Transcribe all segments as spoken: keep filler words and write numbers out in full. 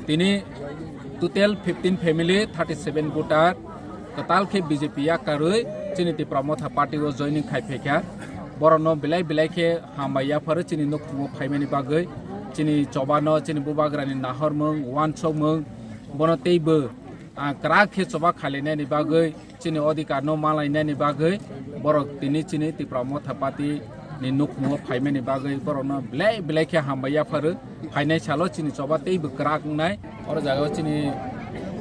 Tini total fifteen family, thirty seven voter kwtal khe B J P yakarwi chini Tipra Motha party o joining khai phaikha. Borokno belai belai khe hambai yapharo chini nukhungo phaimani bagwi, chini chobano, chini bubagrani nahormung, uansukmung, bono teibo, ah, kwrak khe choba khailainani bagwi, chini odhikar no malainani bagwi borok tini chini Tipra Motha Party ni nukhungo phaimani bagwi borokno belai belai khe hambai yapharo. Phainai salo chini choba teibo kwrak wngnai. Oro jagao chini,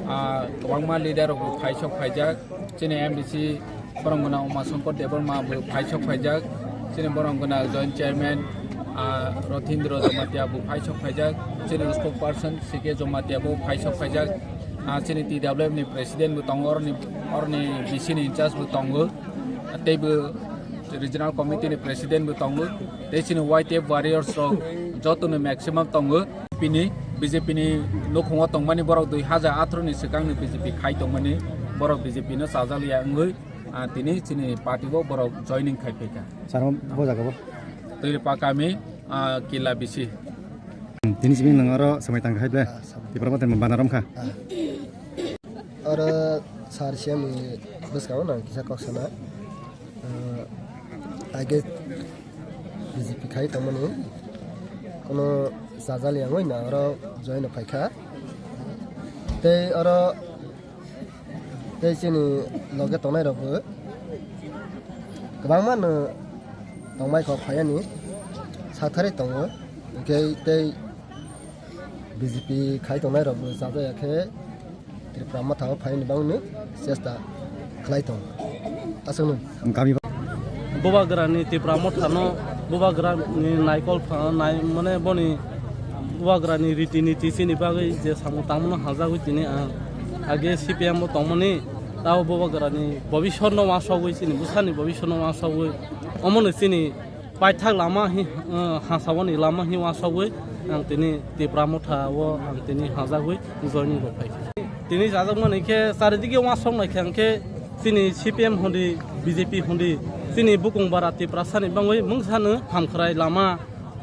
ah, kwbangma leader rok bo phaisok phaijak. Chini M D C borok gwnang Uma Shankar Debbarma bo phaisok phaijak. Chini borok gwnang Joint Chairman, ah, Rothindra Jamatia bo phaisok phaijak. Chini spokesperson C K Jamatia bo phaisok phaijak. Ah, chini T W F ni president bo tongo, oroni, oroni B C ni in charge bo tongo, tei bo regional committee ni president bo tongo, tei chini Y T F warriors rok joto ni maximum tongo. Bini B J P ni nukhungo tongmani borok dui hajar atharo ni swkang ni B J P khai tongmani borok B J P no chajak ya wngwi, ah, tini chini party o borok joining khai phaikha. Sir, bo jaga bo? Tuiripakami, ah, Kila B C. Hmm, tini simi nang oro samai tang khai ble. Tipra Motha ni bana rom kha. Oro sir C M ni bwskango nang kisa kok sana. Ah, age B J P khai tongmani kono chajali wngwi na oro join no phaikha. Tei oro tei chini loge tongnai rok bo kwbangma no tongbai kok phaiani sathari tongo, hwnkhe tei B J P khai tongnai rok bo chajaya khe Tipra Motha o phaini bagwi chesta khlai tong. Aswk nung. Kami ba- Bubagrani Tipra Motha no, Bubagrani naikol pha-, nai, mane boni Bubagrani riti niti chini bagwi je samung tangmano hajagwi tini ang age C P M o tongmani, tabo Bubagrani bobisor no wasogwi chini bwsani bobisor no wasogwi omono chini paithak lama hi, eh, hasaboni lama hi wasogwi ang tini Tipra Motha o ang tini hajagwi joining rok phaikha. Tini chajakmani khe charidike wasok naikha hwnkhe chini C P M hondi, B J P hondi, chini bukung bara Tiprasani bagwi mungsano hamkrai lama,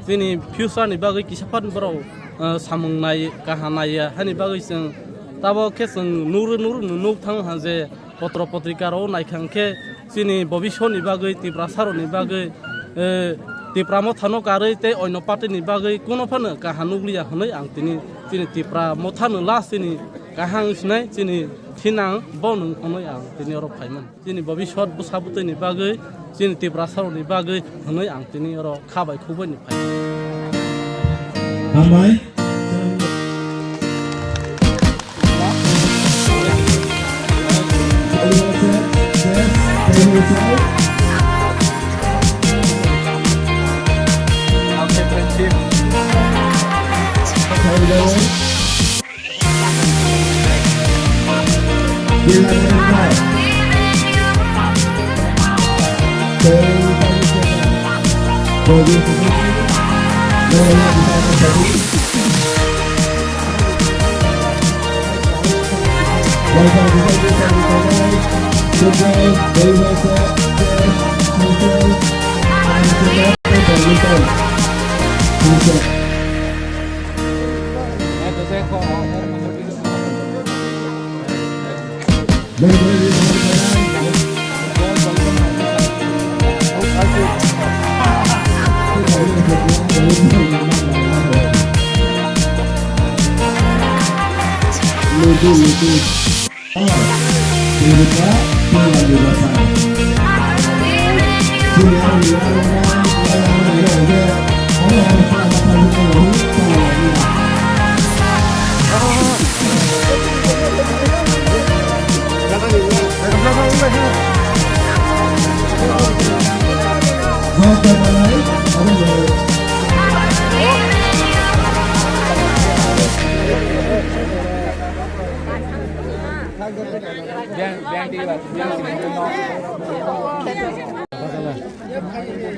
chini future ni bagwi kisa phan borok, eh, samung nai, kaha naiya hani bagwi chwng tabo khe chwng nuru nuru nuk thang ha je potro potrika rok naikha hwnkhe chini bobisor ni bagwi, Tiprasa rok ni bagwi, eh, Tipra Motha no karwi tei oino party ni bagwi kuno phano kaha nukliya hwnwi ang tini, chini Tipra Motha no last chini kaham sinai chini thinang bo nung hwnwi ang tini oro phaimani. Chini bobisot bwsa bwtwi ni bagwi, chini Tiprasa rok ni bagwi hwnwi ang tini oro kha bai khuk bai ni phai. Hambai.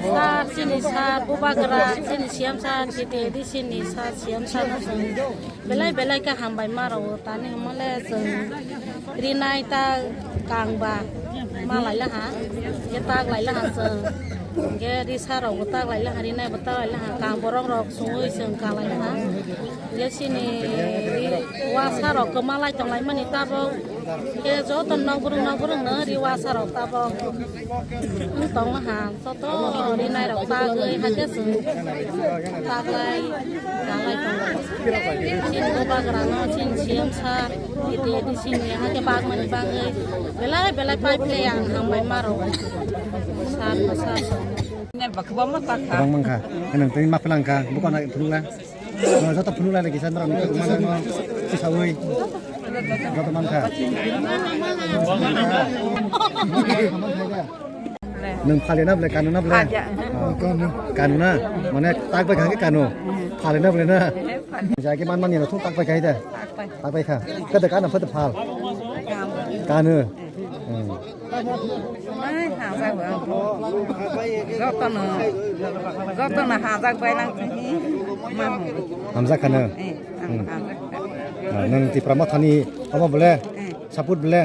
Sir, chini Sir, Bubagra, chini C M sir, T T A D C ni sir, C M sir no chwng belai belai khe hambai ma rwo, tani hwnmale chwng rinai ta kangba ma lai laha, hwnkhe tak lai laha chwng, hwnkhe risa rok bo tak lai laha, rinai bo tak lai laha, kang borok rok sungwi chwng kang lai laha, hwnkhe chini ri wasa rok kwma lai tong lai mani tabok, hwnkhe joto nok bwrwng nok bwrwng no ri wasa rok tabok wng tong laha. Joto rinai rok tagwi hakhe chwng taglai, taglai tongo. Chini Bubagra no, chini C M sir, T T A D C ni hakhe bagmani bagwi belai belai pipe le ang hambai ma rwo. Sir no sir. Nel bakwa ma ta kha. Abang mangkha, nang tini ma phelang kha, buka na phunukla. No, joto phunukla le kisa nang ni ma no, kisa oi. Joto mangkha. Nwng phale na bwle, kanu na bwle? Phale. Oh. Kanu. Kanu na? Mane tak bai kha khe kanu? Hmm. Phale na bwle na? Phale. Jagi man man ni thung tak bai kha da? Tak bai. Tak bai kha. Kede kanu, kede phal? Kanu. Kanu. Hmm. Ai, hamjak ba. Jotono, jotono hamjak bai lang sini. Hamjak khano? Eh, hmm, hamjak. Ah, nwng Tipra Mothani omo bwle? Eh. Support bwle?